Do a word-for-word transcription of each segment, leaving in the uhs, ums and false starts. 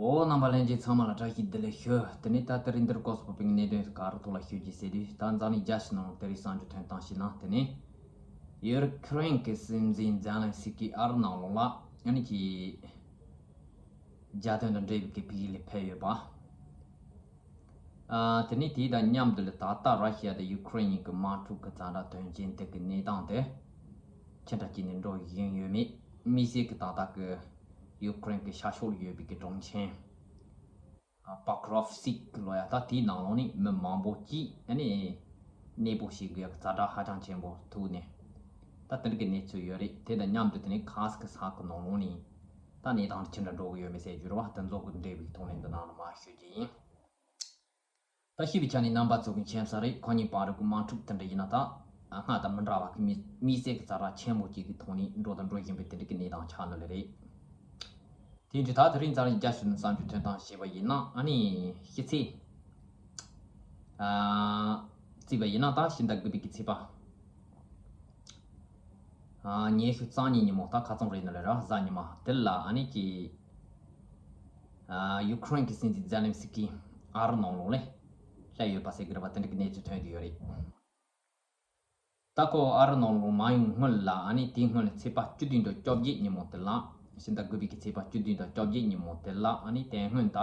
འོ། རྣམ་པ་ལྷན་རྒྱས་ཚང་མ་ལ་བཀྲ་ཤིས་བདེ་ལེགས་ཞུ། དེ་ནས་ད་ལྟ་རིང་འདིར་སྐོར་སོགས་པའི་གནད་དོན་ག་རུ་ཐོག་ལ་ཞུ་རྒྱུ་ཟེར་དུས། ད་འཛམ་གླིང་རྒྱལ་སྤྱི་ནང་དེ་རིང་གསར་འགྱུར་ཐོན་སྟངས་ཤིག་ནང་དེ་ནས། ཡུ་ཁུ་རེན་གྱི་སྲིད་འཛིན་ཛེ་ལན་སི་ཀི་ཨ་རི་ནང་ལོགས་ལ་ཨ་ནི་ཀྱི་རྒྱལ་དོན་དང་འབྲེལ་བའི་གི་ཕ་གི་ལ་ཕེབས་ཡོད་པ། ཨ། དེ་ནས་དེ་དང་མཉམ་དུ་ལ་ད་ལྟ་ར་ཤི་ཡ་དང་ཡུ་ཁུ་རེན་གཉིས་ཀྱི་དམག་འཁྲུག་གི་ཛ་དྲག་དོན་རྐྱེན་དེ་གི་གནས་སྟངས་དེ་ཅི་འདྲ་བྱས་ནས་འགྲོ་བཞིན་ཡོད་མེད། དམིགས་བསལ་གྱི་ད་ལྟ་གི་ཡུ་ཁུ་རེན་གྱི་ཤར་ཕྱོགས་ལ་ཡོད་པའི་གི་གྲོང་ཁྱེར་པོ་ཀྲོབ་སིཀ་ལབ་ཡ། ད་དེའི་ནང་ལོགས་ནས་མི་མང་པོ་ཅིག་ཨ་ནི་གནས་སྤོ་བྱེད་དགོས་ཡག་གི་ཛ་དྲག་ཧ་ཅང་ཆེན་པོ་ཐུག་ནས། ད་དེ་འདྲ་གི་གནས་ཚུལ་ཡོད་རེད། དེ་དང་མཉམ་དུ་དེ་ནས་ཁ་སི་ཀི་ས་ཁུལ་ནང་ལོགས་ནས་ད་གནས་སྟངས་དེ་ཅི་འདྲ་འགྲོ་གི་ཡོད་མེད་ཟེར་རྒྱུ་རེད་བ། དེ་ཚོ་གི་འབྲེལ་བའི་ཐོག་ནས་འདི་ནང་ལ་མར་ཞུ་རྒྱུ་ཡིན། ད་ཤེས་པའི་ཆ་ནས་རྣམ་པ་ཚོ་གི་མཁྱེན་གསལ་རེད། ཁོ་གཉིས་བར་གྱི་དམག་འཁྲུག་དེ་འདྲ་ཡིན་ན་ད་སྔར་དང་མི་འདྲ་བ་གི་དམིགས་དམིགས་བསལ་གྱི་ཛ་དྲག་ཆེན་པོ་ཅིག་གི་ཐོག་ནས་འགྲོ་དང་འགྲོ་བཞིན་པའི་དེ་འདྲ་གི་གནས་སྟངས་ཆགས་ནི་ལེ་རེད། དེ་འདྲ་ད་དེ་རིང་ཛ་དྲག་རྒྱལ་སྤྱི་ནས་གསར་འགྱུར་ཐོན་སྟངས་བྱས་པ་ཡིན་ན། ཨ་ནི་ཕྱི་ཚེས། ཨ། བརྩིས་པ་ཡིན་ན་ད་ཕྱི་ཟླ་དགུ་པའི་གི་ཚེས་པ། ཨ། ཉི་ཤུ་རྩ་གཉིས་ཉིན་མོ་ད་ཁ་རྩང་རེད་ནི་ལེ་རེད། གཟའ་ཉི་མ་དེ་ལ་ཨ་ནི་ཀྱི། ཨ། ཡུ་ཁུ་རེན་གྱི་སྲིད་འཛིན་ཛེ་ལན་སི་ཀི་ཨ་རི་ནང་ལོགས་ལ་སླེབས་ཡོད་པ་ཟེར་གི་རེད་བ། དེ་འདྲ་གི་གནས་ཚུལ་ཐོན་བསྡད་ཡོད་རེད། ད་ཁོ་ཨ་རི་ནང་ལོགས་མ་ཡོང་སྔོན་ལ་ཨ་ནི་དེའི་སྔོན་ལ་ཚེས་པ་བཅུ་བདུན་དང་བཅོ་བརྒྱད་ཉིན་མོ་དེ་ལ། ཕྱི་ཟླ་དགུ་པའི་གི་ཚེས་པ་བཅུ་བདུན་དང་བཅོ་བརྒྱད་ཉིན་མོ་དེ་ལ་ཨ་ནི་དེ་སྔོན་ད།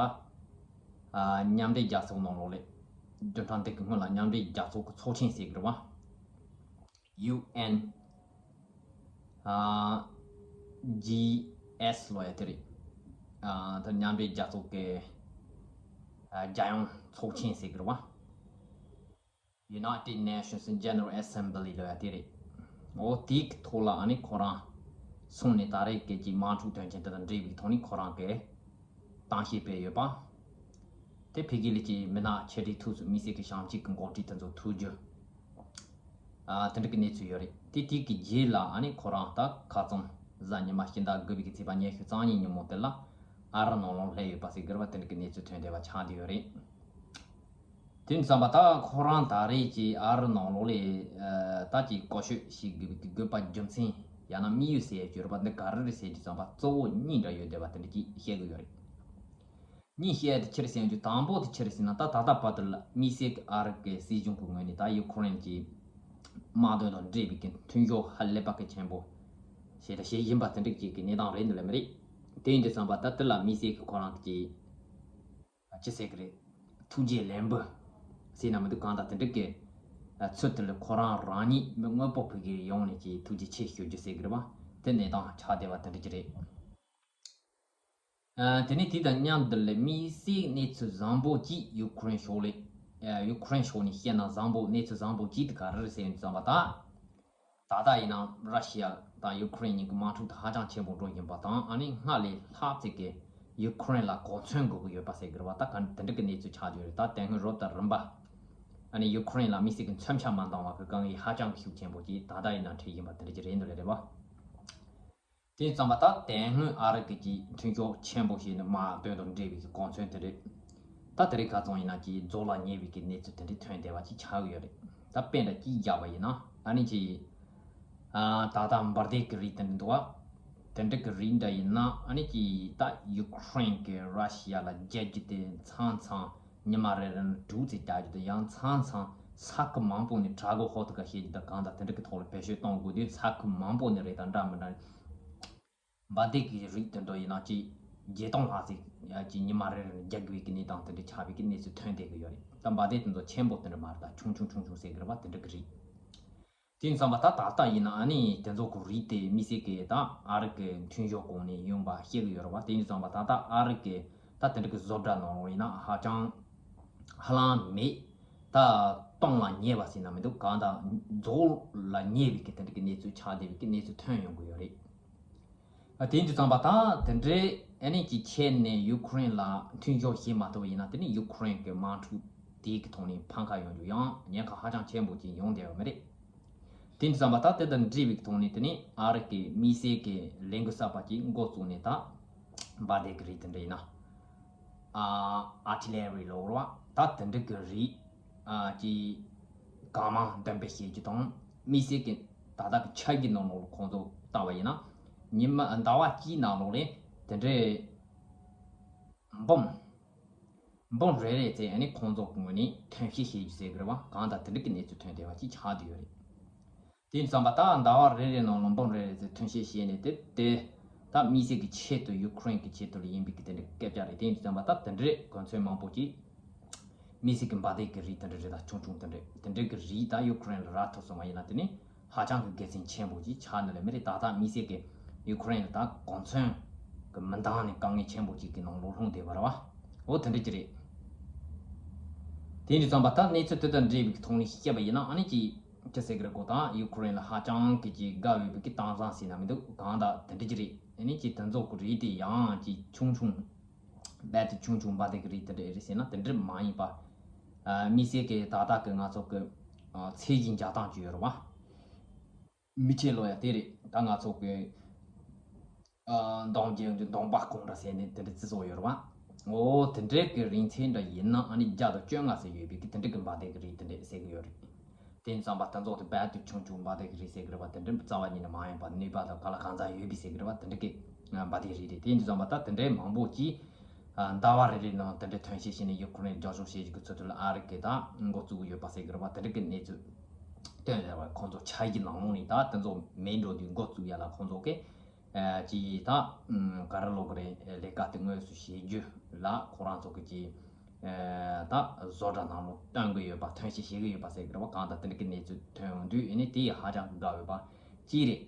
ཨ། མཉམ་འབྲེལ་རྒྱལ་ཚོགས་ནང་ལོགས་ལ། བདུན་ཕྲག་འདི་གི་སྔོན་ལ་མཉམ་འབྲེལ་རྒྱལ་ཚོགས་ཀྱི་ཚོགས་ཆེན་ཟེར་གི་རེད་བ། ཡུ་ཨེན། ཨ། ཇི་ཨེས་ལབ་ཡ་དེ་རེད། ཨ། ད་མཉམ་འབྲེལ་རྒྱལ་ཚོགས་ཀྱི། ཨ། རྒྱལ་ཡོངས་ཚོགས་ཆེན་ཟེར་གི་རེད་བ། United Nations General Assembly ལབ་ཡ་དེ་རེད། འོ། དེའི་གི་ཐོག་ལ་ཨ་ནི་ཁོ་རང་སོང་ནས་ད་རེས་ཀྱི་ཀྱི་དམག་འཁྲུག་དོན་རྐྱེན་དེ་དང་འབྲེལ་བའི་ཐོག་ནས་ཁོ་རང་གི་གཏམ་བཤད་སྤེལ་ཡོད་པ། དེ་ཕ་གི་ལ་ཀྱི་མི་སྣ་ཆེ་གྲས་ཐུག་སོང་། དམིགས་བསལ་གྱི་བྱང་ཆུབ་ཀྱི་འགོ་ཁྲིད་དེ་ཚོ་ཐུག་རྒྱུ། ཨ། དེ་འདྲ་གི་གནས་ཚུལ་ཡོད་རེད། དེ་དེ་གི་རྗེས་ལ་ཨ་ནི་ཁོ་རང་ད་ཁ་རྩང་གཟའ་ཉི་མ་ཕྱི་ཟླ་དགུ་པའི་གི་ཚེས་པ་ཉི་ཤུ་རྩ་གཉིས་ཉིན་མོ་དེ་ལ་ཨ་རི་ནང་ལོགས་སླེབས་ཡོད་པ་ཟེར་གི་རེད་བ། དེ་འདྲ་གི་གནས་ཚུལ་ཐོན་བསྡད་པ་ཆགས་བསྡད་ཡོད་རེད། དེ་ཙམ་པ་ད་ཁོ་རང་ད་རེས་ཀྱི་ཨ་རི་ནང་ལོགས་ལ། ཨ། ད་ཀྱི་བསྐོ་བཞག་བྱེད་དགོས་པའི་དགོས་པ་རྒྱུ་མཚན་ཡང་ན་དམིགས་ཡུལ་ཟེར་ཡ་ཅིག་ཡོད་རེད་པ། འདི་ག་རེ་རེད་ཟེར་དུས་ཙམ་པ་གཙོ་བོ་གཉིས་འདྲ་ཡོད་བསྡད་པ་དེ་འདྲ་ཅིག་བཤད་གི་ཡོད་རེད། གཉིས་བཤད་དེ་ཕྱིར་ཟེར་ཡ་ཅིག་དང་པོ་དེ་ཕྱིར་ཟེར་ན། ད་ད་ལྟ་བར་དུ་ལ་དམིགས་བསལ་གྱི་ཨ་རི་གི་སྲིད་གཞུང་གི་ངོས་ནས་ད་ཡུ་ཁུ་རེན་གྱི་དམག་དོན་དང་འབྲེལ་བའི་གི་མཐུན་ཕྱོགས་ཧ་ལས་པ་གི་ཆེན་པོ་ཞེ་དྲག་བྱེད་བཞིན་པ་དེ་འདྲ་ཅིག་གི་གནས་སྟངས་རེད་འདི་ལ་མི་རེད། དེ་ཡིན་དུས་ཙམ་པ་ད་དེ་ལ་དམིགས་བསལ་གྱི་ཁོ་རང་གི་ཅི་ཟེར་གི་རེད། ཐུགས་རྗེ་ལེགས་འབུལ་ཟེར་ན་མི་འདུག་གང་ལྟར་དེ་འདྲ་གི་ཚུལ་དེ་ལ་ཁོ་རང་རང་ཉིད་མི་དངོས་པོ་ཕ་གིར་ཡོང་ནས་ཀྱི་ཐུགས་རྗེ་ཆེ་ཞུ་རྒྱུ་ཟེར་གི་རེད་བ། དེ་གནས་སྟངས་ཆགས་བསྡད་པ་དེ་འདྲ་ཅིག་རེད། ཨ། དེ་ནས་དེ་དང་མཉམ་དུ་ལ་དམིགས་བསལ་གནས་ཚུལ་བཟང་པོ་ཅིག་ཡུ་ཁུ་རེན་ཕྱོགས་ལ། ཨ། ཡུ་ཁུ་རེན་ཕྱོགས་ནས་བཤད་ན་བཟང་པོ་གནས་ཚུལ་བཟང་པོ་ཅིག་དེ་ག་རེ་རེད་ཟེར་ཙམ་པ་ད། ད་ལྟ་ཡིན་ན་ར་ཤི་ཡ་དང་ཡུ་ཁུ་རེན་གཉིས་ཀྱི་དམག་འཁྲུག་དེ་ཧ་ཅང་ཆེན་པོ་འགྲོ་བཞིན་པ་དང་། ཨ་ནི་སྔར་ལས་ལྷག་ཙམ་གྱི་ཡུ་ཁུ་རེན་ལ་གོ་མཚོན་དགོས་ཀྱི་ཡོད་པ་ཟེར་གྱི་རེད་བ། ད་ག་དེ་འདྲ་གི་གནས་ཚུལ་ཆགས་བསྡད་ཡོད་རེད། ད་དེ་སྔོན་རོབ་དང་རིམ་པ་ཨ་ནི་ཡུ་ཁུ་རེན་ལ་དམིགས་བསལ་གྱི་མཚོན་ཆ་མ་འདང་བ་གི་དཀའ་ངལ་ཧ་ཅང་གི་ཤུགས་ཆེན་པོ་ཅིག་ད་ལྟ་ཡིན་ན་འཕྲད་བཞིན་པ་དེ་འདྲ་ཅིག་རེད་འདུག་ལེ་རེད་བ། དེ་ཙམ་པ་ད་དེ་སྔོན་ཨ་རི་གི་ཀྱི་མཐུན་ཕྱོགས་ཆེན་པོ་ཞིག་ནི་དམག་དོན་དང་འབྲེལ་བའི་གི་གོ་མཚོན་དེ་རེད། ད་དེ་རིང་ཁ་སང་ཡིན་ན་ཀྱི་རྫོགས་ལ་ཉེ་བའི་གི་གནས་ཚུལ་དེ་འདྲ་ཐོན་བསྡད་པ་ཅིག་ཆགས་ཡོད་རེད། ད་དཔེ་འདྲ་ཅིག་བཞག་པ་ཡིན་ན་ཨ་ནི་ཀྱི། ཨ། ད་ལྟ་འབར་མདེལ་གི་རིགས་དེ་འདྲ་འདུག་བ། དེ་འདྲ་གི་རིགས་འདྲ་ཡིན་ན་ཨ་ནི་ཀྱི་ད་ཡུ་ཁུ་རེན་གི་ར་ཤི་ཡ་ལ་རྒྱག་རྒྱུ་དེ་མཚམས་མཚམས་ཉི་མ་རེ་རེ་ནས་དྲུག་ཙམ་རྒྱག་རྒྱུ་དང་། ཡང་མཚམས་མཚམས་ས་ཁུལ་མང་པོ་ནས་དྲག་གི་ཧོ་ཐུ་ག་ཤེད་ཀྱི་དང་གང་དང་དེ་འདྲ་གི་ཐོག་ལ་བེད་སྤྱོད་གཏོང་དགོས་དུས་ས་ཁུལ་མང་པོ་ནས་རེད། ད་འདྲ་མི་འདྲ་འབར་མདེལ་གྱི་རིགས་དེ་འདྲ་ཡིན་ན་ཅིག་བརྒྱད་སྟོང་ལྷག་ཙམ་ཅིག་ཉི་མ་རེ་རེ་ནས་རྒྱག་དགོས་ཀྱི་གནས་སྟངས་དེ་འདྲ་ཆགས་པའི་གི་གནས་ཚུལ་ཐོན་བསྡད་ཀྱི་ཡོད་རེད། ད་འབར་མདེལ་དེ་ཚོ་ཆེན་པོ་དེ་འདྲ་མ་རེད། ད་ཆུང་ཆུང་ཆུང་ཆུང་ཟེར་གི་རེད་བ། དེ་འདྲ་གི་རིགས། དེ་ཡིན་ཙང་མ་ད་ད་ལྟ་ཡིན་ན་ཨ་ནི་དེ་ཚོ་གི་རིགས་དེ་དམིགས་བསལ་གྱི་ད་ཨ་རི་གི་མཐུན་ཕྱོགས་གོང་ནས་ཡོང་པ་ཤེས་ཀྱི་ཡོད་རེད་བ། དེ་ཡིན་ཙང་མ་ད་ལྟ་ཨ་རི་གི་ད་དེ་འདྲ་གི་བཟོ་གྲྭ་ནང་ལོགས་ཡིན་ན་ཧ་ཅང་ཧ་ལམ་མེད། ད་སྟོངས་ལ་ཉེ་བ་ཟེར་ན་མི་འདུག་གང་ལྟར་རྫོགས་ལ་ཉེ་བའི་གི་དེ་འདྲ་གི་གནས་ཚུལ་ཆགས་བསྡད་པའི་གི་གནས་ཚུལ་ཐོན་ཡོང་གི་ཡོད་རེད། ཨ། དེ་ཡིན་དུས་ཙམ་པ་ད་དེ་འདྲའི་ཨ་ནི་ཀྱི་ཆེད་ནས་ཡུ་ཁུ་རེན་ལ་མཐུན་སྦྱོར་བྱེད་མ་ཐུབ་པ་ཡིན་ན། དེ་ནི་ཡུ་ཁུ་རེན་གྱི་དམག་འཁྲུག་དེའི་གི་ཐོག་ནས་ཕམ་ཁ་ཡོང་རྒྱུ་ཡང་ཉེན་ཁ་ཧ་ཅང་ཆེན་པོ་ཅིག་ཡོང་བསྡད་ཡོད་མ་རེད། དེ་ཡིན་དུས་ཙམ་པ་ད་དེ་དང་འབྲེལ་བའི་ཐོག་ནས་དེ་ནི་ཨ་རི་གི་དམིགས་བསལ་གྱི་ལས་འགུལ་གསར་པ་ཅིག་འགོ་བཙུགས་ནས། ད་འབར་མདེལ་གྱི་རིགས་དེ་འདྲ་ཡིན་ན། ཨ། ཨར་ཊི་ལེ་རི་ལབ་དགོས་རེད་བ། ད་དེ་འདྲ་གི་རིགས། ཨ། ཀྱི་གང་མང་འདོན་སྤེལ་བྱེད་རྒྱུ་དང་། དམིགས་བསལ་གྱི་ད་ལྟ་གི་ཆར་གྱི་ནང་ལོགས་ལ་ཁོང་ཚོ་བལྟ་བ་ཡིན་ན། ཉི་མ་ཟླ་བ་གཅིག་ནང་ལོགས་ལ་དེ་འདྲའི་ འབུམ། འབུམ་རེ་རེ་ཚེ་ཨ་ནི་ཁོང་ཚོ་གི་ངོས་ནས་ཐོན་སྐྱེད་བྱེད་རྒྱུ་ཟེར་གི་རེད་བ། གང་ལྟར་དེ་འདྲ་གི་གནས་ཚུལ་ཐོན་བསྡད་པ་ཅིག་ཆགས་བསྡད་ཡོད་རེད། དེ་ཡིན་ཙང་པ་ད་ཟླ་བ་རེ་རེ་ནང་ལ་འབུམ་རེ་རེ་ཚེ་ཐོན་སྐྱེད་བྱས་ནས་དེ་དེ་ད་དམིགས་བསལ་གྱི་ཆེད་དུ་ཡུ་ཁུ་རེན་གྱི་ཆེད་དུ་ལ་ཡིན་པའི་གི་དེ་འདྲ་སྐད་ཆ་རེད། དེ་ཡིན་ཙང་པ་ད་དེ་འདྲའི་གོ་མཚོན་མང་པོ་ཅིག་དམིགས་བསལ་གྱི་འབའ་ཐང་གི་རིགས་དེ་འདྲ་རེད། ད་ཆུང་ཆུང་དེ་འདྲ་དེ་འདྲའི་གི་རིགས་ད་ཡུ་ཁུ་རེན་ལ་རག་ཐུབ་སོང་བ་ཡིན་ན་དེ་ནི་ཧ་ཅང་གི་དགེ་མཚན་ཆེན་པོ་ཅིག་ཆགས་ནི་ལས་མི་རེད། ད་ལྟ་དམིགས་བསལ་གྱི་ཡུ་ཁུ་རེན་ལ་ད་གོ་མཚོན་གྱི་མི་འདང་ནས་དཀའ་ངལ་ཆེན་པོ་ཅིག་གི་ནང་ལོགས་ལྷུང་བསྡད་པ་རེད་བ། འོ་དེ་འདྲ་ཅིག་རེད། དེ་འདྲ་ཙམ་པ་ད་གནས་ཚུལ་དེ་དང་འབྲེལ་བའི་ཐོག་ནས་བཤད་པ་ཡིན་ན་ཨ་ནི་ཅིག་ཅི་ཟེར་གི་རེད་གོ། ད་ཡུ་ཁུ་རེན་ལ་ཧ་ཅང་གི་ཅིག་དགའ་འོས་པའི་གི་གཏམ་བཟང་ཟེར་ན་མི་འདུག་གང་ལྟར་དེ་འདྲ་ཅིག་རེད། ཨ་ནི་ཅིག་དེ་ཚོ་གི་རིགས་དེ་ཡང་ཅིག་ཆུང་ཆུང་རྦད་དེ་ཆུང་ཆུང་འབའ་ཐང་གི་རིགས་དེ་འདྲ་རེད་ཟེར་ན་དེ་འདྲ་མ་ཡིན་པ། ཨ་དམིགས་བསལ་གྱི་ད་ལྟ་གི་ང་ཚོ་གི་ཨ་ཚད་གཞི་འཇགས་སྟངས་ཅིག་ཡོད་རེད་བ། མི་ཆེ་ལོ་ཡ་དེ་རེད། ད་ང་ཚོ་གི་ཨ་གདོང་རྒྱན་གྱི་གདོང་པ་གང་འདྲ་ཟེར་ནས་དེ་འདྲ་བརྩི་སྲོལ་ཡོད་རེད་བ། འོ་དེ་འདྲའི་གི་རིང་ཚད་འདྲ་ཡིན་ན་ཨ་ནི་བརྒྱ་དང་བཅོ་ལྔ་ཟེར་ཡོད་པའི་གི་དེ་འདྲའི་གི་འབའ་ཐང་གི་རིགས་དེ་འདྲ་ཟེར་གི་ཡོད་རེད། དེ་ཙམ་པ་དེ་ཚོ་དེ་རྦད་དེ་ཆུང་ཆུང་འབའ་ཐང་གི་རིགས་ཟེར་གི་རེད་བ། དེ་འདྲ་རྩ་བ་ཉིད་ནས་མ་ཡིན་པ་ནུས་པ་དང་ག་ལ་གང་འཚམ་ཡོད་པའི་ཟེར་གི་རེད་བ། དེ་འདྲ་གི་འབའ་ཐང་རིགས་རེད། དེ་ཙམ་པ་ད་དེ་འདྲའི་མང་པོ་ཅིག་ཨ་ཟླ་བ་རེ་རེ་ནང་དེ་འདྲའི་ཐོན་སྐྱེད་བྱས་ནས་ཡུ་ཁུ་རེན་རྒྱབ་སྐྱོར་བྱེད་རྒྱུ་གི་ཚུལ་དུ་ལ་ཨ་རི་གི་ད་འགོ་བཙུགས་ཡོད་པ་ཟེར་གི་རེད་བ། དེ་འདྲ་གི་གནས་ཚུལ་ཐོན་ཡོད་པ། ཁོང་ཚོ་འཆར་གཞི་ནང་ལོགས་ནས་ད་དེ་ཚོ་མེད་འགྲོ་དུས་འགོ་བཙུགས་ཡ་ལ་ཁོང་ཚོ་གི་ཨ་ཅིག་ད་ཨ་ག་རེ་ལབ་དགོས་རེད། ལས་ཀ་དེ་དངོས་སུ་བྱེད་རྒྱུ་ལ་ཁོ་རང་ཚོ་གི་ཅིག་ཨ་ད་བཟོ་གྲྭ་ནང་ལོགས་སྟོན་གི་ཡོད་པ། ཐོན་སྐྱེད་བྱེད་གི་ཡོད་པ་ཟེར་གི་རེད་བ། གང་ལྟར་དེ་འདྲ་གི་གནས་ཚུལ་ཐོན་ཡོང་དུས་ཨ་ནི་དེ་ཡི་ཧ་ཅང་དགའ་འོས་པ་ཅིག་རེད།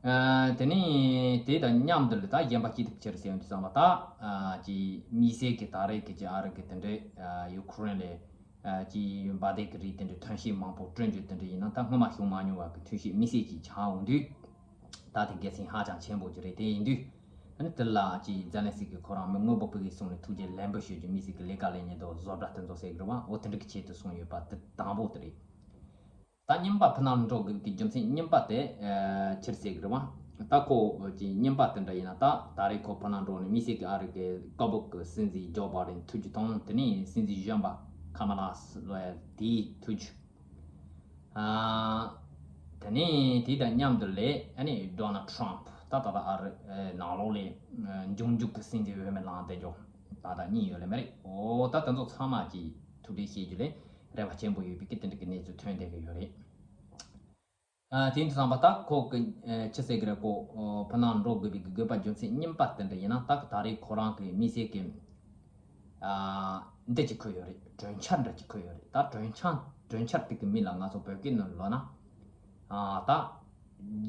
ཨ་དེ་ནས་དེ་དང་མཉམ་དུ་ལ་ད་གཞན་པ་ཅི་ཐུབ་ཕྱིར་ཟེར་ཡོང་དུས་ཙམ་པ་ད་ཨ་ཅིག་དམིགས་བསལ་གྱི་ད་རེས་ཀྱི་ཅིག་ཨ་རི་གི་དེ་འདྲའི་ཨ་ཡུ་ཁུ་རེན་ལ་ཨ་ཅིག་འབའ་ཐང་གི་རིགས་དེ་འདྲའི་ཐོན་སྐྱེད་མང་པོ་སྤྲོད་རྒྱུ་དེ་འདྲ་ཡིན་ན་ད་སྔོན་མ་བྱུང་མ་མྱོང་བ་གི་ཐོན་སྐྱེད་དམིགས་བསལ་ཅིག་ཆགས་འོང་དུས་ད་དེ་དགེ་མཚན་ཧ་ཅང་ཆེན་པོ་ཅིག་རེད། དེ་ཡིན་དུས་ཨ་ནི་དེ་ལ་ཅིག་ཛེ་ལན་སི་ཀི་ཁོ་རང་མི་དངོས་པོ་ཕ་གིར་སོང་ནས་ཐུགས་རྗེ་ལེགས་འབུལ་ཞུ་རྒྱུ། དམིགས་བསལ་གྱི་ལས་ཀ་ལས་མཁན་དང་བཟོ་གྲྭ་དེ་ཚོ་ཟེར་གི་རེད་བ། འོ་དེ་འདྲ་གི་ཆེད་དུ་སོང་ཡོད་པ་དེ་དང་པོ་དེ་རེད། ད་རྙིང་པ་ཕི་ནང་འགྲོ་དགོས་ཀྱི་རྒྱུ་མཚན་རྙིང་པ་དེ་ཨ་ཕྱིར་ཟེར་གི་རེད་བ། ད་ཁོ་ཀྱི་རྙིང་པ་དེ་འདྲ་ཡིན་ན་ད་ད་རེས་ཁོ་ཕི་ནང་འགྲོ་ནས་དམིགས་བསལ་གྱི་ཨ་རི་གི་སྐབས་བབ་ཀྱི་སྲིད་འཛིན་ཇོ་བྷའི་ཌེན་ཐུག་རྒྱུ་དང་དེ་ནས་སྲིད་འཛིན་གཞོན་པ་ཁ་མ་ལ་ཧ་རི་སི་ལོ་ཡ་དེའི་ཐུག་རྒྱུ། ཨ་དེ་ནས་དེ་དང་མཉམ་དུ་ལས་ཨ་ནི་ཌོ་ནལ་ཊམ་ད་ད་ལྟ་ཨ་རི་ནང་ལོགས་ལས་འབྱུང་འགྱུར་གྱི་སྲིད་འཛིན་འོས་མི་ལངས་བསྡད་རྒྱུ་ད་ལྟ་གཉིས་ཡོད་ལེ་མ་རེད། འོ་ད་དེ་ཚོ་ཚང་མ་གྱིས་ཐུག་འཕྲད་བྱེད་རྒྱུ་ལས་རེ་བ་ཆེན་པོ་ཡོད་པའི་གི་དེ་འདྲ་གི་གནས་ཚུལ་ཐོན་བསྡད་གི་ཡོད་རེད། ཨ་དེ་འདྲ་བསམ་པ་ད་ཁོ་གི་ཨ་ཅི་ཟེར་གི་རེད་གོ། ཨོ་ཕི་ནང་འགྲོ་དགོས་པའི་གི་དགོས་པ་རྒྱུ་མཚན་རྙིང་པ་དེ་འདྲ་ཡིན་ན་ད་གི་ད་རེས་ཁོ་རང་གི་དམིགས་བསལ་གི་ཨ་འདི་ཅིག་འཁོད་ཡོད་རེད། གྲོས་འཆར་འདྲ་ཅིག་འཁོད་ཡོད་རེད། ད་གྲོས་འཆར་གྲོས་འཆར་དེ་གི་མིང་ལ་ང་ཚོ་བོད་སྐད་ནང་ལབ་ན་ཨ་ད་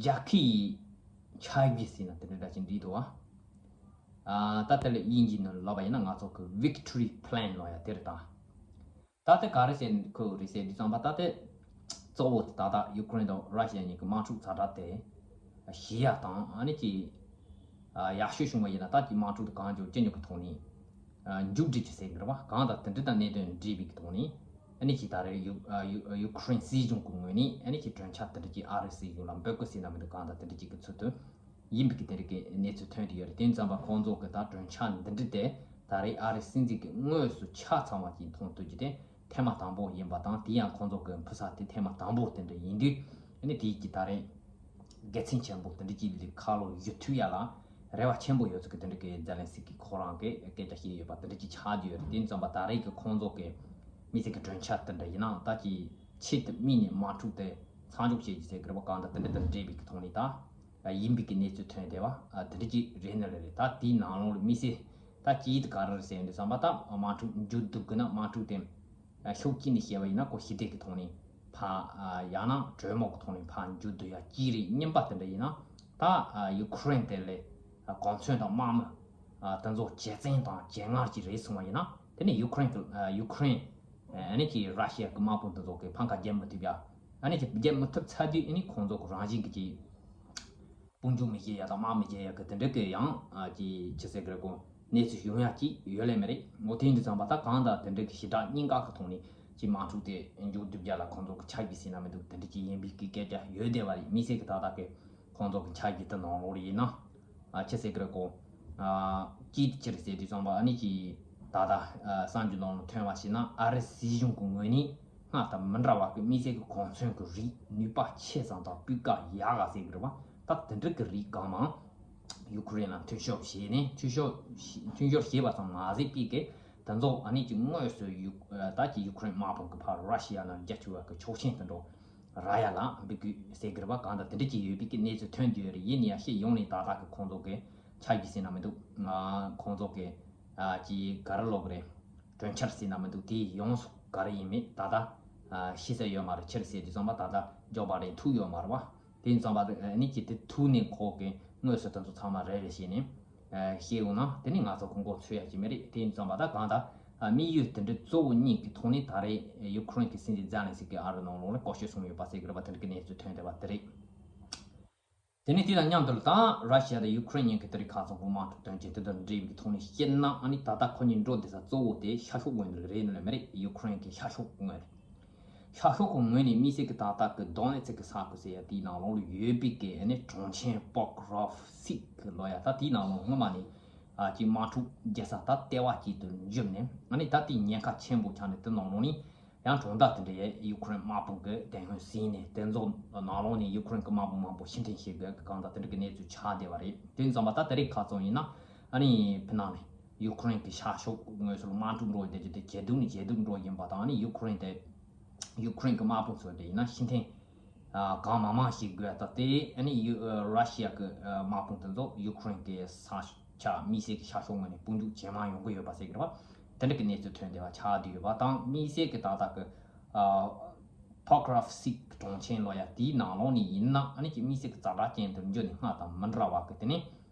རྒྱལ་ཁའི་འཆར་གཞི་ཟེར་ན་དེ་འདྲ་འདྲ་ཅིག་འགྲིག་འདུག་བ། ཨ་ད་དེ་ལ་དབྱིན་ཇི་ནང་ལབ་པ་ཡིན་ན་ང་ཚོ་གི་ཝིག་ཊོ་རི་པི་ལན་ལབ་ཡ་དེ་རེད་ད། ད་ལྟ་ག་རེ་བྱས་ཁོ་རེད་ཟེར་དུས་ཙམ་པ་ད་ལྟ་གཙོ་བོ་དེ་ད་ལྟ་ཡུ་ཀེ་རེན་དང་ར་ཤི་ཡ་གཉིས་ཀྱི་དམག་འཁྲུག་ཛ་དྲག་དེ་ཞི་ཡ་དང་ཨ་ནི་ཀྱི་ཡག་ཤོས་བྱུང་བ་ཡིན་ན་ད་ཀྱི་དམག་འཁྲུག་དེ་གང་མགྱོགས་ཅི་མགྱོགས་ཀྱི་ཐོག་ནས་མཇུག་སྒྲིལ་རྒྱུ་ཟེར་གི་རེད་བ། གང་ལྟར་དེ་འདྲ་དང་གནད་དོན་འདྲེས་པའི་གི་ཐོག་ནས་ཨ་ནི་ཀྱི་ད་རེས་ཡུ་ཡུ་ཡུ་ཀེ་རེན་སྲིད་གཞུང་གི་ངོས་ནས་ཨ་ནི་ཀྱི་གྲོས་འཆར་དེ་འདྲ་ཀྱི་ཨ་རི་སྲིད་གཞུང་ལ་འབོད་སྐུལ་ཟེར་ན་མི་འདུག་གང་ལྟར་དེ་འདྲ་ཅིག་གི་ཚུལ་དུ། ཡིན་པའི་གི་དེ་རིགས་ཀྱི་གནས་ཚུལ་ཐོན་དེ་ཡོད་རེད། དེ་ཙམ་པ་ཁོང་ཚོ་གི་ད་གྲོས་འཆར་འདི་འདྲ་དེ་ད་རེས་ཨ་རི་སྲིད་འཛིན་གྱི་དངོས་སུ་ཆ་ཚང་བ་ཅིག་མཐོང་ཐུབ་རྒྱུ་དེ་ཐེངས་མ་དང་པོ་ཡིན་པ་དང་དེ་ཡང་ཁོང་ཚོ་གི་འཕུར་ས་དེ་ཐེངས་མ་དང་པོ་དེ་འདྲ་ཡིན་དུས་ཨ་ནི་དེའི་གི་ད་རེས་དགེ་མཚན་ཆེན་པོ་དེ་འདྲ་ཅིག་ལ་ཁ་ལོ་ཡུ་ཐུག་ཡ་ལ་རེ་བ་ཆེན་པོ་ཡོད་ཚུལ་གི་དེ་འདྲ་གི་ཛེ་ལན་སི་ཀི་ཁོ་རང་གི་སྐད་ཆ་བཤད་ཡོད་པ་དེ་འདྲ་ཅིག་ཆགས་རྒྱུ་ཡོད་རེད། དེ་ཙམ་པ་ད་རེས་གི་ཁོང་ཚོ་གི་དམིགས་བསལ་གི་གྲོས་འཆར་དེ་འདྲ་ཡིན་ན་ད་ཀྱི་ཆེད་དུ་དམིགས་ནས་དམག་འཁྲུག་དེ་མཚམས་འཇོག་བྱེད་རྒྱུ་ཟེར་གི་རེད་བ། གང་ལྟར་དེ་འདྲ་དང་འབྲེལ་བའི་གི་ཐོག་ནས་ད། ཡིན་པའི་གི་གནས་ཚུལ་ཐོན་བསྡད་པ་དེ་འདྲ་ཅིག་རེད་ནི་རེད། ད་དེའི་ནང་ལོགས་ལ་དམིགས་བསལ་ད་ཅིག་ད་ག་རེ་རེད་ཟེར་དུས་ཙམ་པ་ད་དམག་འཁྲུག་མཇུག་བསྡུ་དགོས་ན་དམག་འཁྲུག་དེ་ཤུགས་ཀྱིས་ནས་བཤད་པ་ཡིན་ན་ཁོ་ཞི་བདེ་གི་ཐོག་ནས་ཕ་ཡང་ན་གྲོས་མོལ་གི་ཐོག་ནས་ཕ་མཇུག་བསྡུ་ཡ་ཅིག་རེད། རྙིང་པ་དེ་འདྲ་ཡིན་ན་ད་ཡུ་ཁུ་རེན་དེ་ལས་གོ་མཚོན་དང་དམག་མི་དེ་ཚོ་ཇེ་བཙན་དང་ཇེ་ངར་ཅིག་རེད་སོང་བ་ཡིན་ན་དེ་ནས་ཡུ་ཁུ་རེན་གི་ཡུ་ཁུ་རེན་ཨ་ནི་ཀྱི་ར་ཤི་ཡ་གི་དམག་དཔུང་དེ་ཚོ་གི་ཕམ་ཁ་རྒྱབ་མི་ཐུབ་ཡ། ཨ་ནི་ཀྱི་རྒྱབ་མི་ཐུབ་ཚར་དུས་ཨ་ནི་ཁོང་ཚོ་གི་རང་བཞིན་གི་ཀྱི་དཔུང་འཇུག་མི་བྱེད་ཡ་དང་དམག་མི་བྱེད་ཡ་གི་དེ་འདྲ་གི་ཡང་ཨ་ཀྱི་ཅི་ཟེར་གི་རེད་གོ། གནས་ཚུལ་ཡོང་ཡ་ཅིག་ཡོད་ལེ་མི་རེད། འོ་དེ་ཡིན་དུས་ཙམ་པ་ད་གང་ལྟར་དེ་འདྲ་གི་ཞེ་དྲག་སྙིང་ག་གི་ཐོག་ནས་ཀྱི་དམག་འཁྲུག་དེ་མཇུག་བསྡུ་རྒྱུ་ལ་ཁོང་ཚོ་གི་ཆ་རྒྱུས་ཟེར་ན་མི་འདུག་དེ་འདྲ་ཅིག་ཡིན་པའི་གི་སྐད་ཆ་ཡོད་བསྡད་པ་རེད། དམིགས་བསལ་གི་ད་ལྟ་གི་ཁོང་ཚོ་གི་ཆ་རྒྱུས་དེ་ནང་ལོགས་ལ་ཡིན་ན། ཨ་ཅི་ཟེར་གི་རེད་གོ། ཨ་ཅི་ཅི་རེད་ཟེར་དུས་ཙམ་པ་ཨ་ནི་ཀྱི་ད་ལྟ་ཨ་གསར་འགྱུར་ནང་ལ་ཐོན་པ་ཞིག་ན་ཨ་རི་སྲིད་གཞུང་གི་ངོས་ནས་སྔར་དང་མི་འདྲ་བ་གི་དམིགས་བསལ་གི་གོ་མཚོན་གི་རིགས་ནུས་པ་ཆེ་ཙམ་དང་སྤུས་ཀ་ཡག་ག་ཟེར་གི་རེད་བ། ད་དེ་འདྲ་གི་རིགས་གང་མང་ ཡུ་ཁུ་རེན་ལ་མཐུན་ཕྱོགས་བྱས་ནས་མཐུན་ཕྱོགས་མཐུན་སྦྱོར་བྱས་པ་ཙམ་མ་ཟད་པའི་གི་དེ་ཚོ་ཨ་ནི་ཀྱི་དངོས་སུ་ཡུ་ད་ཀྱི་ཡུ་ཁུ་རེན་དམག་དཔུང་གི་ཕར་ར་ཤི་ཡ་ནང་རྒྱ་ཆེ་བ་གི་ཆོག་མཆན་དུ་འགྲོ་ར་ཡ་ལ་འབུལ་དགོས་ཟེར་གི་རེད་པ། གང་ལྟར་དེ་འདྲ་ཅིག་ཡོད་པའི་གི་གནས་ཚུལ་ཐོན་དུ་ཡོད་རེད། ཡིན་ན་ཡང་ཤེས་ཡོང་ནས་ད་ལྟ་གི་ཁོང་ཚོ་གི་ཆ་རྒྱུས་ཟེར་ན་མི་འདུག་ཁོང་ཚོ་གི་ཀྱི་ག་རེ་ལབ་རེད། གྲོས་འཆར་ཟེར་ན་མི་འདུག་དེ་ཡོངས་སུ་ག་རེ་ཡིན་མིན་ད་ལྟ་ཤེས་ས་ཡོད་མ་རེད། ཕྱིར་ཟེར་དུས་ཙམ་པ་ད་ལྟ་ཇོ་བྷའི་ཌེན་ཐུག་ཡོད་མ་རེད་པ། དེ་ཡིན་ཙམ་པ་ནི་ཀྱི་དེ་ཐུག་ནས་ཁོ་གི་དངོས་སུ་དེ་ཚོ་ཚང་མ་རེ་རེ་བྱས་ནས་ཤེས་ཡོང་ན་དེ་ནི་ང་ཚོ་གོ་མགོ་ཚོད་ཡ་ཅིག་མེད་རེད། དེ་ཡིན་ཙམ་པ་ད་གང་ལྟར་དམིགས་ཡུལ་དེ་འདྲའི་གཙོ་བོ་གཉིས་ཀྱི་ཐོག་ནས་ད་རེས་ཡུ་ཁུ་རེན་གྱི་སྲིད་འཛིན་ཛེ་ལན་སི་ཀི་ཨ་རི་ནང་ལོགས་ལ་སྐོར་ཞིབ་སོང་ཡོད་པ་ཟེར་གི་རེད་པ། དེ་འདྲ་གི་གནས་ཚུལ་ཐོན་བསྡད་པ་དེ་རེད། དེ་ནས་དེ་དང་མཉམ་དུ་ད་ར་ཤི་ཡ་དང་ཡུ་ཁུ་རེན་གཉིས་ཀྱི་དེ་རིང་ཁ་སང་གོ་དམག་འཁྲུག་དོན་རྐྱེན་དེ་དང་འབྲེལ་བའི་ཐོག་ནས་བཤད་ན་ཨ་ནི་ད་ལྟ་ཁོ་གཉིས་འགྲོ་བསྡད་ས་གཙོ་བོ་དེ་ཤར་ཕྱོགས་ངོས་ནས་རེད་ནི་ལ་མི་རེད། ཡུ་ཁུ་རེན་གྱི་ཤར་ཕྱོགས་ངོས་རེད། ཤར་ཕྱོགས་ཀྱི་ངོས་ནས་དམིགས་བསལ་གྱི་ད་ལྟ་གི་དོ་ནེ་ཚི་ཀི་ས་ཁུལ་ཟེར་ཡ་དེའི་ནང་ལོགས་ལ་ཡོད་པའི་གི་ཨ་ནི་གྲོང་ཁྱེར་པོ་ཀ་རོབ་སི་ཀི་ལབ་ཡ་ད་དེའི་ནང་ལོགས་སྔོན་མ་ནས་ཨ་ཀྱི་དམག་འཁྲུག་རྒྱག་ས་ད་ལྟེ་བ་གཅིག་ཏུ་འཇོམས་ནས་ཨ་ནི་ད་དེའི་ཉེན་ཁ་ཆེན་པོ་ཆགས་ནས་དེ་ནང་ལོགས་ནས། ཡང་གྲོང་རྡལ་དེ་འདྲའི་ཡུ་ཁུ་རེན་དམག་དཔུང་གིས་དེ་སྔོན་ཟིན་ནས་དེ་ཚོ་ནང་ལོགས་ནས་ཡུ་ཁུ་རེན་གྱི་དམག་དཔུང་མང་པོ་ཕྱིར་འཐེན་བྱེད་དགོས་གང་ལྟར་དེ་འདྲ་གི་གནས་ཚུལ་ཆགས་བསྡད་པ་རེད། དེ་ཙམ་པ་ད་དེ་རིང་ཁ་སང་ཡིན་ན་ཨ་ནི་ཕི་ནང་ནས་ཡུ་ཁུ་རེན་གྱི་ཤར་ཕྱོགས་ངོས་སུ་དམག་འཁྲུག་འགྲོ་བསྡད་རྒྱུ་དེ་ཇེ་སྡུག་ནས་ཇེ་སྡུག་འགྲོ་བཞིན་པ་དང་ཨ་ནི་ཡུ་ཁུ་རེན་དེ་ཡུ་ཁུ་རེན་གྱི་དམག་དཔུང་ཚོ་དེ་ཡིན་ན་ཕྱིར་འཐེན་གང་མང་མང་བྱེད་དགོས་ད་དེ་ཨ་ནི་ཡུ་ར་ཤི་ཡ་གི་དམག་དཔུང་དེ་ཚོ་ཡུ་ཁུ་རེན་གྱི་ས་ཆ་དམིགས་བསལ་གྱི་ཤར་ཕྱོགས་ངོས་ནས་དཔུང་འཇུག་ཇེ་མང་ཡོང་གི་ཡོད་པ་ཟེར་གི་རེད་བ། དེ་འདྲ་གི་གནས་ཚུལ་ཐོན་བསྡད་པ་ཆགས་བསྡད་ཡོད་པ་དང་དམིགས་བསལ་གྱི་ཏག་ཏག་གི་ཨ་པོ་ཀ་རོབ་སི་ཀི་གྲོང་ཁྱེར་ལབ་ཡ་དེའི་ནང་ལོགས་ནས་ཡིན་ན་ཨ་ནི་ཀྱི་དམིགས་བསལ་གྱི་ཛ་དྲག་ཅན་དུ་འགྱུར་ནས་སྔར་དང་མི་འདྲ་བ་གི་དེ་ནི་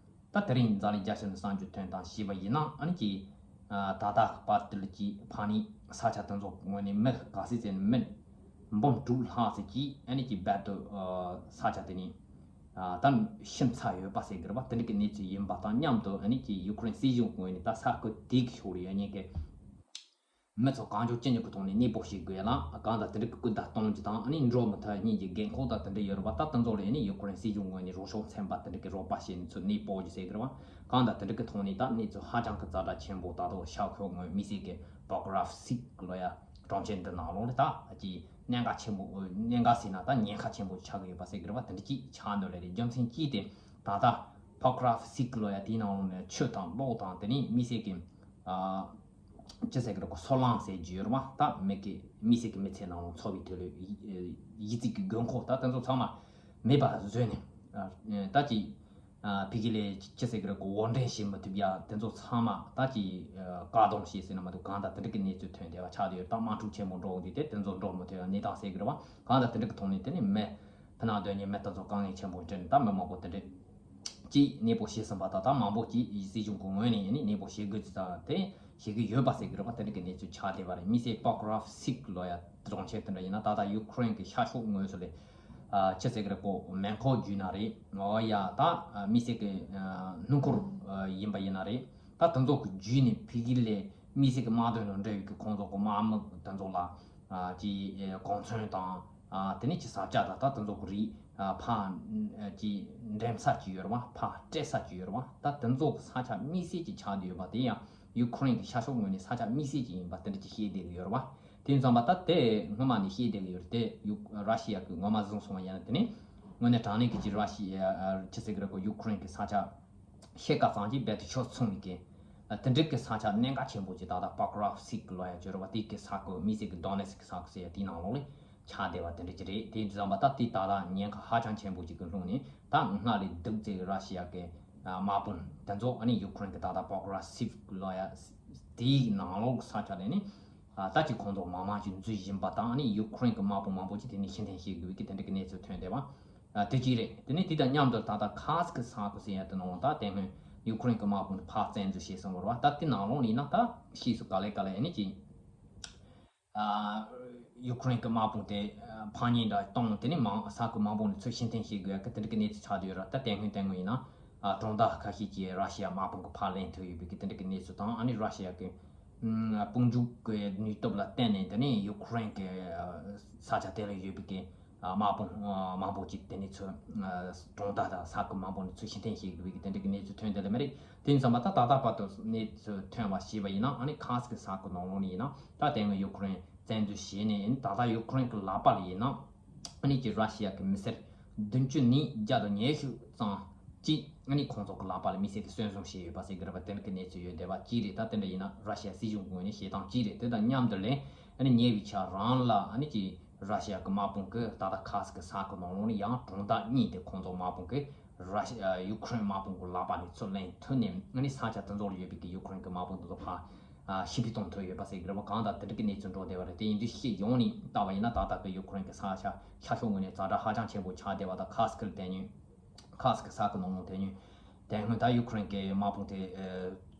ད་དེ་རིང་འཛམ་གླིང་རྒྱལ་སྤྱི་ནས་གསར་འགྱུར་ཐོན་སྟངས་ཤེས་པ་ཡིན་ན་ཨ་ནི་ཀྱི་ཨ་ད་ལྟ་བར་དུ་ལ་ཀྱི་ཕ་ནི་ས་ཆ་དེ་ཚོ་ངོས་ནས་མི་ག་ཚོད་ཟེར་ན་མི་འབུམ་དྲུག་ལྷག་ཙམ་ཀྱིས་ཨ་ནི་ཀྱི་རྦད་དེ་ས་ཆ་དེ་ནས་ཨ་ད་ཤི་ཚར་ཡོད་པ་ཟེར་གི་རེད་པ། དེ་འདྲ་གི་གནས་ཚུལ་ཡིན་པ་དང་མཉམ་དུ་ཨ་ནི་ཀྱི་ཡུ་ཁུ་རེན་སྲིད་གཞུང་ངོས་ནས་ད་ས་ཁུལ་དེ་གི་ཕྱོགས་ལ་ཡོད་མཁན་གྱི་མི་ཚོ་གང་མགྱོགས་ཅི་མགྱོགས་ཀྱི་ཐོག་ནས་གནས་སྤོ་བྱེད་དགོས་ལ་གང་ལྟར་དེ་འདྲ་གི་སྐུལ་འདེད་གཏོང་རྒྱུ་དང་ཨ་ནི་འགྲོ་མི་ཐུབ་མཁན་གྱི་རྒན་འཁོགས་དང་དེ་འདྲ་ཡོད་རེད་པ། ད་དེ་ཚོ་ལ་ཨ་ནི་ཡུ་ཁུ་རེན་སྲིད་གཞུང་ངོས་ནས་རོགས་སྐྱོར་ཚན་པ་དེ་འདྲ་གི་རོགས་པ་བྱས་ནས་ཚུར་གནས་སྤོ་རྒྱུ་ཟེར་གི་རེད་པ། གང་ལྟར་དེ་འདྲ་གི་ཐོག་ནས་ད་གནས་ཚུལ་ཧ་ཅང་གི་ཛ་དྲག་ཆེན་པོ་ད་དུང་ཤར་ཕྱོགས་ངོས་དམིགས་བསལ་གྱི་པོ་ཀ་རོབ་སི་ཀི་ལབ་ཡ་གྲོང་ཁྱེར་འདི་ནང་ལོགས་ལ་ད་ཀྱི་གནད་འགག་ཆེན་པོ་གནད་འགག་ཟེར་ན་ད་ཉེན་ཁ་ཆེན་པོ་ཆགས་ཀྱི་ཡོད་པ་ཟེར་གྱི་རེད་པ། དེ་འདྲ་ཅིག་ཆགས་འདུག་ལེ་རེད། རྒྱུ་མཚན་ཅི་སྟེ་ད་ལྟ་པོ་ཀ་རོབ་སི་ཀི་ལབ་ཡ་དེའི་ནང་ལོགས་ནས་ཆུ་དང་གློག་དང་དེ་ནས་དམིགས་བསལ་གྱི་ཨ་ཅི་ཟེར་གྱི་རེད་གོ་སོལ་རླངས་ཟེར་རྒྱུ་ཡོད་རེད་པ། ད་མི་གི་དམིགས་བསལ་གྱི་མི་ཚེ་ནང་ལོགས་འཚོ་བའི་དུས་ལ་ཡིད་ཚིམ་གྱི་དགོས་མཁོ་ད་དེ་ཚོ་ཚང་མ་མེད་པ་བཟོས་ནས་ད་ཀྱི་ཨ་ཕ་གི་ལས་ཅི་ཟེར་གི་རེད་གོ་དབོར་འདྲེན་བྱེད་མི་ཐུབ་ཡ་དེ་ཚོ་ཚང་མ་ད་ཀྱི་ཨ་བཀག་སྡོམ་བྱས་ཟེར་ན་མ་གཏོགས་གང་ལྟར་དེ་འདྲ་གི་གནས་ཚུལ་ཐོན་བསྡད་པ་ཆགས་བསྡད་ཡོད། ད་དམག་འཁྲུག་ཆེན་པོ་འགྲོ་འོང་དུས་དེ་དེ་ཚོ་འགྲོ་མི་ཐུབ་ཡ་གནས་སྟངས་ཟེར་གི་རེད་བ། གང་ལྟར་དེ་འདྲ་གི་ཐོག་ནས་དེ་ནས་མི་ཕི་ནང་སྡོད་མཁན་མི་དེ་ཚོ་དཀའ་ངལ་ཆེན་པོ་འཕྲད་ནས་ད་མི་མང་པོ་དེ་འདྲ་ཅིག་གནས་སྤོ་བྱས་ཟིན་པ་དང་ད་མང་པོ་ཅིག་སྲིད་གཞུང་གི་ངོས་ནས་ཡིན་ནའི་གནས་སྤོ་བྱེད་དགོས་ཚུལ་དང་དེ་བྱེད་ཀྱི་ཡོད་པ་ཟེར་གི་རེད་བ། དེ་འདྲ་གི་གནས་ཚུལ་ཆགས་བསྡད་པ་རེད། དམིགས་བསལ་པོ་ཀ་རོབ་སི་ཀི་ལབ་ཡ་གྲོང་ཁྱེར་དེ་འདྲ་ཡིན་ན་ད་ལྟ་ཡུ་ཁུ་རེན་གི་ཤར་ཕྱོགས་ངོས་སུ་ལས་ཨ་ཅི་ཟེར་གི་རེད་གོ་མེ་འཁོར་བརྒྱུད་ན་རེད། འོ་ཡ་ད་ཨ་དམིགས་བསལ་གི་ཨ་སྣུམ་འཁོར་ཨ་ཡིན་པ་ཡིན་ན་རེད། ད་དེ་ཚོ་གི་བརྒྱུད་ནས་ཕ་གི་ལས་དམིགས་བསལ་གི་དམག་དོན་དང་འབྲེལ་བའི་གི་ཁོང་ཚོ་གི་དམག་མི་དེ་ཚོ་ལ་ཨ་ཅི་ཨ་གོ་མཚོན་དང་ཨ་དེ་ནས་ཅི་ས་ཆ་དང་ད་དེ་ཚོ་གི་རིགས་ཨ་ཕར་ཨ་ཅི་འགྲེམས་ས་ཅིག་ཡོད་རེད་བ། ཕར་སྤྲད་ས་ཅིག་ཡོད་རེད་བ། ད་དེ་ཚོ་གི་ས་ཆ་དམིགས་བསལ་ཅིག་ཆགས་བསྡད་ཡོད་པ་དེ་ཡང་ཡུ་ཁུ་རེན་གི་ཤར་ཕྱོགས་ངོས་ནས་ས་ཆ་དམིགས་བསལ་ཅིག་ཡིན་པ་དེ་འདྲ་ཅིག་བཤད་བསྡད་ཀྱི་ཡོད་རེད་བ། དེ་ཡིན་ཙང་པ་ད་དེ་སྔོན་མ་ནས་བཤད་བསྡད་ཀྱི་ཡོད་རེད། དེ་ཡུ་ར་ཤི་ཡ་གི་ངོ་མ་བཟུང་སོང་བ་ཡིན་ན་དེ་ནས་དངོས་གནས་དྲང་གནས་ཀྱི་ཅི་ར་ཤི་ཡ་ཅི་ཟེར་གི་རེད་གོ་ཡུ་ཁུ་རེན་གི་ས་ཆ་ཤེལ་དཀར་གཙང་གི་རྦད་དེ་ཆུ་མཚུངས་ཡིན་གི། དེ་འདྲ་གི་ས་ཆ་གནད་འགག་ཆེན་པོ་ཅིག་ད་ལྟ་པོ་ཀ་རོབ་སི་ཀི་ལབ་ཡ་ཅིག་ཡོད་རེད་བ། དེ་གི་ས་ཁུལ་དམིགས་བསལ་གི་དོ་ནེ་སི་ཀི་ས་ཁུལ་ཟེར་ཡ་དེའི་ནང་ལོགས་ལ་ཆགས་བསྡད་པ་དེ་འདྲ་ཅིག་རེད། དེ་ཡིན་ཙང་པ་ད་དེ་ད་ལྟ་ཉེན་ཁ་ཧ་ཅང་ཆེན་པོ་ཅིག་གི་ལྷུང་ནས་ད་སྔར་ལས་སྡུག་ཙེ་ར་ཤི་ཡ་གི་དམག་དཔུང་དེ་ཚོ་ཨ་ནི་ཡུ་ཁུ་རེན་གི་ད་ལྟ་པོ་ཀ་རོབ་སི་ཀི་ལབ་ཡ་དེའི་ནང་ལོགས་ས་ཆ་ལ་ནི་ད་ཅིག་ཁོང་ཚོ་མང་མང་ཅིག་འཛུལ་བཞིན་པ་དང་ཨ་ནི་ཡུ་ཁུ་རེན་གི་དམག་དཔུང་མང་པོ་ཅིག་དེ་ནས་ཕྱིར་འཐེན་བྱེད་དགོས་ཀྱི་དེ་འདྲ་གི་གནས་ཚུལ་ཐོན་བསྡད་པ། ཨ་དེ་གཅིག་རེད། དེ་ནས་དེ་དང་མཉམ་དུ་ད་ལྟ་ཁ་སི་ཀི་ས་ཁུལ་ཟེར་ཡ་དེ་ནང་ད་དེ་སྔོན་ཡུ་ཁུ་རེན་གི་དམག་དཔུང་ཕར་བཙན་འཛུལ་བྱས་སོང་བ་རེད་བ། ད་དེ་ནང་ལོགས་ནས་ན་ད་ཕྱིས་སུ་ག་ལེ་ག་ལེ་ཨ་ནི་ཅིག་ཨ་ཡུ་ཁུ་རེན་གི་དམག་དཔུང་དེ་ཨ་ཕར་ཉིན་འདྲ་གཏོང་དེ་ནས་མང་ས་ཁུལ་མང་པོ་ནས་ཚུར་ཕྱིར་འཐེན་བྱེད་དགོས་ཡ་གི་དེ་འདྲ་གི་གནས་ཚུལ་ཆགས་བསྡད་ཡོད་རེད། ད་དེ་སྔོན་དེ་སྔོན་ཡིན་ན་ཨ་གྲོང་རྡལ་ཁ་ཤས་ཀྱི་ར་ཤི་ཡ་དམག་དཔུང་གི་ཕར་ལེན་ཐུབ་ཡོད་པའི་གི་དེ་འདྲ་གི་གནས་ཚུལ་དང་ཨ་ནི་ར་ཤི་ཡ་གི་ཨ་དཔུང་འཇུག་གི་ནུས་སྟོབས་ལ་བརྟེན་ནས་དེ་ནས་ཡུ་ཁུ་རེན་གི་ཨ་ས་ཆ་དེ་ལ་ཡོད་པའི་གི་དམག་དཔུང་མང་པོ་ཅིག་དེ་ནས་ཚུར་གྲོང་རྡལ་དང་ས་ཁུལ་མང་པོ་ནས་ཚུར་ཕྱིར་འཐེན་བྱེད་དགོས་ཀྱི་དེ་འདྲ་གི་གནས་ཚུལ་ཐོན་བསྡད་ལེ་མ་རེད། དེ་ཡིན་ཙང་མ་ད་ད་ལྟ་བར་དུ་གནས་ཚུལ་ཐོན་པ་ཞེས་པ་ཡིན་ན་ཨ་ནི་ཁ་སི་ཀི་ས་ཁུལ་ནང་ལོགས་ནས་ཡིན་ན་ད་དེ་སྔོན་ཡུ་ཁུ་རེན་བཙན་འཛུལ་བྱས་ནས་ཡིན། ད་ལྟ་ཡུ་ཁུ་རེན་གི་ལག་པ་ལ་ཡིན་ན་ཨ་ནི་ཀྱི་ར་ཤི་ཡ་གི་མི་སེར་བདུན་ཅུ་ནས་བརྒྱ་དང་ཉི་ཤུ་ཙམ་ གཅིག་ཨ་ནི་ཁོང་ཚོ་གི་ལག་པ་ལ་དམིགས་བསལ་གྱི་གསོན་བཟུང་བྱས་ཡོད་པ་ཟེར་གི་རེད་པ། དེ་འདྲ་གི་གནས་ཚུལ་ཡོད་བསྡད་པ་གཅིག་རེད། ད་དེ་འདྲ་ཡིན་ན་ར་ཤི་ཡ་སྲིད་གཞུང་ངོས་ནས་བྱེད་སྟངས་གཅིག་རེད། དེ་དང་མཉམ་དུ་ལས་ཨ་ནི་ཉེ་བའི་ཆར་རང་ལ་ཨ་ནི་ཀྱི་ར་ཤི་ཡ་གི་དམག་དཔུང་གི་ད་ལྟ་ཁ་སི་ཀི་ས་གི་ནང་ལོགས་ནས་ཡང་གྲོང་རྡལ་གཉིས་དེ་ཁོང་ཚོ་དམག་དཔུང་གི་ར་ཤི་ཡ་ཡུ་ཁུ་རེན་དམག་དཔུང་གི་ལག་པ་ནས་ཚུར་ལེན་ཐུབ་ནས་ཨ་ནི་ས་ཆ་དེ་ཚོ་ལ་ཡོད་པའི་གི་ཡུ་ཁུ་རེན་གི་དམག་དཔུང་དེ་ཚོ་ཕར་ཨ་ཤི་བའི་གཏོང་ཐུབ་ཡོད་པ་ཟེར་གི་རེད་པ། གང་ལྟར་དེ་འདྲ་གི་གནས་ཚུལ་འགྲོ་བསྡད་པ་རེད། དེ་ཡིན་དུས་སྤྱི་ཡོངས་ནས་བལྟས་པ་ཡིན་ན་ད་ལྟ་གི་ཡུ་ཁུ་རེན་གི་ས་ཆ་ཤར་ཕྱོགས་ངོས་ནས་ཛ་དྲག་ཧ་ཅང་ཆེན་པོ་ཆགས་བསྡད་པ་དང་། ཁ་སི་ཀི་ལ་བལྟས་ནས་ཁ་སི་ཀི་ས་གི་ནང་ལོགས་བལྟས་ནས་དེ་སྔོན་ད་ཡུ་ཁུ་རེན་གི་དམག་དཔུང་དེ་ཨ་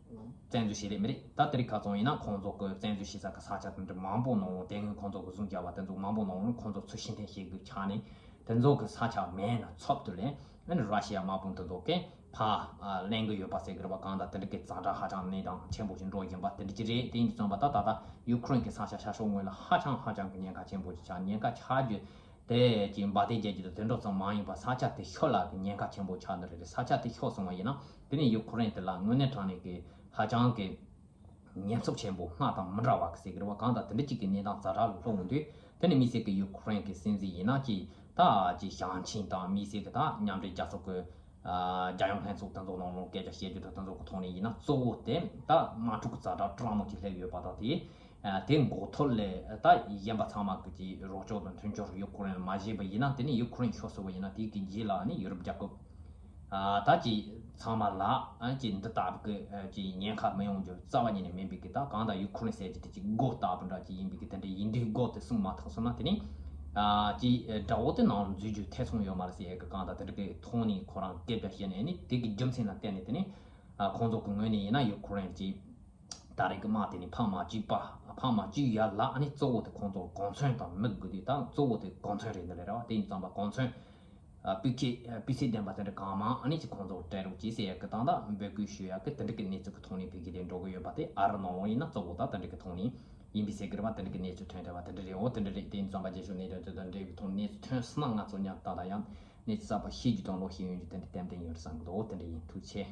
བཙན་འཛུལ་བྱས་རེད་མི་རེད། ད་དེ་རིང་ཁ་སང་ཡིན་ན་ཁོང་ཚོ་གི་བཙན་འཛུལ་བྱས་ས་གི་ས་ཆ་དེ་འདྲ་མང་པོ་ནང་ལོགས་དེ་སྔོན་ཁོང་ཚོ་གི་བཟུང་བྱས་པ་དེ་ཚོ་མང་པོ་ནང་ལོགས་ནས་ཁོང་ཚོ་ཚུར་ཕྱིར་འཐེན་བྱེད་དགོས་ཆགས་ནས་དེ་ཚོ་གི་ས་ཆ་མེད་ན་ཚབ་ཏུ་ལས་ཨ་ནི་ར་ཤི་ཡ་དམག་དཔུང་དེ་ཚོ་གིས་ཕར་ཨ་ལེན་གི་ཡོད་པ་ཟེར་གི་རེད་པ། གང་ལྟར་དེ་འདྲ་གི་ཛ་དྲག་ཧ་ཅང་གནས་སྟངས་ཆེན་པོ་ཞིག་འགྲོ་བཞིན་པ་དེ་འདྲ་ཅིག་རེད། དེ་ཡིན་དུས་ཙམ་པ་ད་ད་ལྟ་ཡུ་ཁུ་རེན་གི་ས་ཆ་ཤར་ཕྱོགས་ངོས་ལ་ཧ་ཅང་ཧ་ཅང་གི་ཉེན་ཁ་ཆེན་པོ་ཞིག་ཆགས། ཉེན་ཁ་ཆགས་རྒྱུ་དེ་ཀྱི་འབར་མདེལ་རྒྱག་རྒྱུ་དང་དེ་འདྲ་ཙམ་མ་ཡིན་པར་ས་ཆ་དེ་ཤོར་ལ་གི་ཉེན་ཁ་ཆེན་པོ་ཆགས་འདི་རེད། ས་ཆ་དེ་ཤོར་སོང་བ་ཡིན་ན་དེ་ནས་ཡུ་ཁུ་རེན་དེ་ལ་དངོས་གནས་དྲང་གནས་ཀྱི་ཧ་ཅང་གི་ཉེན་ཚབས་ཆེན་པོ་སྔར་དང་མི་འདྲ་བ་གི་ཟེར་གི་རེད་བ། གང་ལྟར་དེ་འདྲ་ཅིག་གི་གནས་སྟངས་ཛ་དྲག་ལ་ལྷུང་འདུག་དེ་ནས་དམིགས་བསལ་གི་ཡུ་ཁུ་རེན་གི་སྲིད་འཛིན་ཡིན་ན་ཅིག་ད་ཅིག་ཞིང་ཆེན་དང་དམིགས་བསལ་གི་ད་མཉམ་འབྲེལ་རྒྱལ་ཚོགས་གི་ཨ་རྒྱལ་ཡོངས་ལྷན་ཚོགས་དེ་ཚོ་ནང་ལོགས་སྐད་ཆ་བཤད་རྒྱུ་དང་དེ་ཚོ་གི་ཐོག་ནས་ཡིན་ན་གཙོ་བོ་དེ་ད་དམག་འཁྲུག་གི་ཛ་དྲག་སྤྲང་མོ་ཅིག་སླེབས་ཡོད་པ་དང་། དེ་ཨ་དེ་འགོག་ཐབས་ལ་ད་གཞན་པ་ཚང་མ་གི་ཅིག་རོགས་སྐྱོར་དང་མཐུན་སྦྱོར་ཡུ་ཁུ་རེན་ལ་མ་བྱས་པ་ཡིན་ན། དེ་ནས་ཡུ་ཁུ་རེན་ཤོར་སོང་བ་ཡིན་ན་དེ་གི་རྗེས་ལ་ཨ་ནི་ཡུ་རོབ་རྒྱལ་ཁབ་ཨ་ད་ཅིག་ཚང་མ་ལ་ཨ་ཅིག་འདི་ལྟ་བུ་གི་ཨ་ཅིག་ཉེན་ཁ་མི་ཡོང་རྒྱུ་རྩ་བ་ཉིད་ནས་མིན་པའི་གི། ད་གང་ལྟར་ཡུ་ཁུ་རེན་ཟེར་རྒྱུ་དེ་ཅིག་སྒོ་ལྟ་བུ་འདྲ་ཅིག་ཡིན་པའི་གི། དེ་འདྲ་ཡིན་དུས་སྒོ་དེ་སྲུང་མ་ཐུབ་སོང་ན་དེ་ནས་ཨ་ཅིག་དགྲ་བོ་དེ་ནང་ལ་འཛུལ་རྒྱུ་ཐེ་ཚོམ་ཡོད་མ་རེད་ཟེར་ཡ་གི། གང་ལྟར་དེ་འདྲ་གི་ཐོག་ནས་ཁོ་རང་སྐད་ཆ་བཤད་ནས་ནི་དེ་གི་རྒྱུ་མཚན་ལ་བརྟེན་ནས་དེ་ནས་ཨ་ཁོང་ཚོ་གི་ངོས་ནས་ཡིན་ན་ཡུ་ཁུ་རེན་ཅིག་ད་རེས་ཀྱི་དམག་དེ་ནི་ཕམ་མ་བཅུག་པ། ཕམ་མ་བཅུག་ཡ་ལ་ཨ་ནི་གཙོ་བོ་དེ་ཁོང་ཚོ་གོ་མཚོན་དང་དམིགས་དགོས་དུས། ད་གཙོ་བོ་དེ་གོ་མཚོན་རེད་འདི་ལས་རེད་བ། དེ་ཡིན་ཙང་པ་གོ་མཚོན་ཨ་སྤུས་ཚད་ཨ་སྤུས་ཚད་ལྡན་པ་དེ་འདྲ་གང་མང་ཨ་ནི་ཅིག་ཁོང་ཚོ་སྤྲད་རོགས་གྱིས་ཟེར་ཡ་གི་སྟངས་དང་འབོད་སྐུལ་ཞུ་ཡ་གི་དེ་འདྲ་གི་གནས་ཚུལ་གི་ཐོག་ནས་འཕེལ་རྒྱས་དེ་འགྲོ་གི་ཡོད་པ་དེ། ཨ་རི་ནང་ལོགས་ཡིན་ན་གཙོ་བོ་ད་དེ་འདྲ་གི་ཐོག་ནས་ཡིན་པའི་ཟེར་གི་རེད་བ། དེ་འདྲ་གི་གནས་ཚུལ་ཐོན་བསྡད་པ་དེ་འདྲ་རེད། འོ་དེ་འདྲ་རེད། དེ་ཡིན་ཙང་པ་རྗེས་ཕྱོགས་གནད་དོན་དེ་དང་འབྲེལ་བའི་ཐོག་གནས་ཚུལ་ཐོན་སོང་ན་ང་ཚོ་མཉམ་དུ་ད་ལྟ་ཡང་གནས་ཚུལ་གསར་པ་ཤེས་རྒྱུ་དང་ཀློག་ཤེས་ཡོང་རྒྱུ་དེ་འདྲ་ཏན་ཏན་ཡོད་རེད་བསམ་གི་འདུག་འོ་དེ་འདྲ་ཡིན། ཐུགས་རྗེ་ཆེ།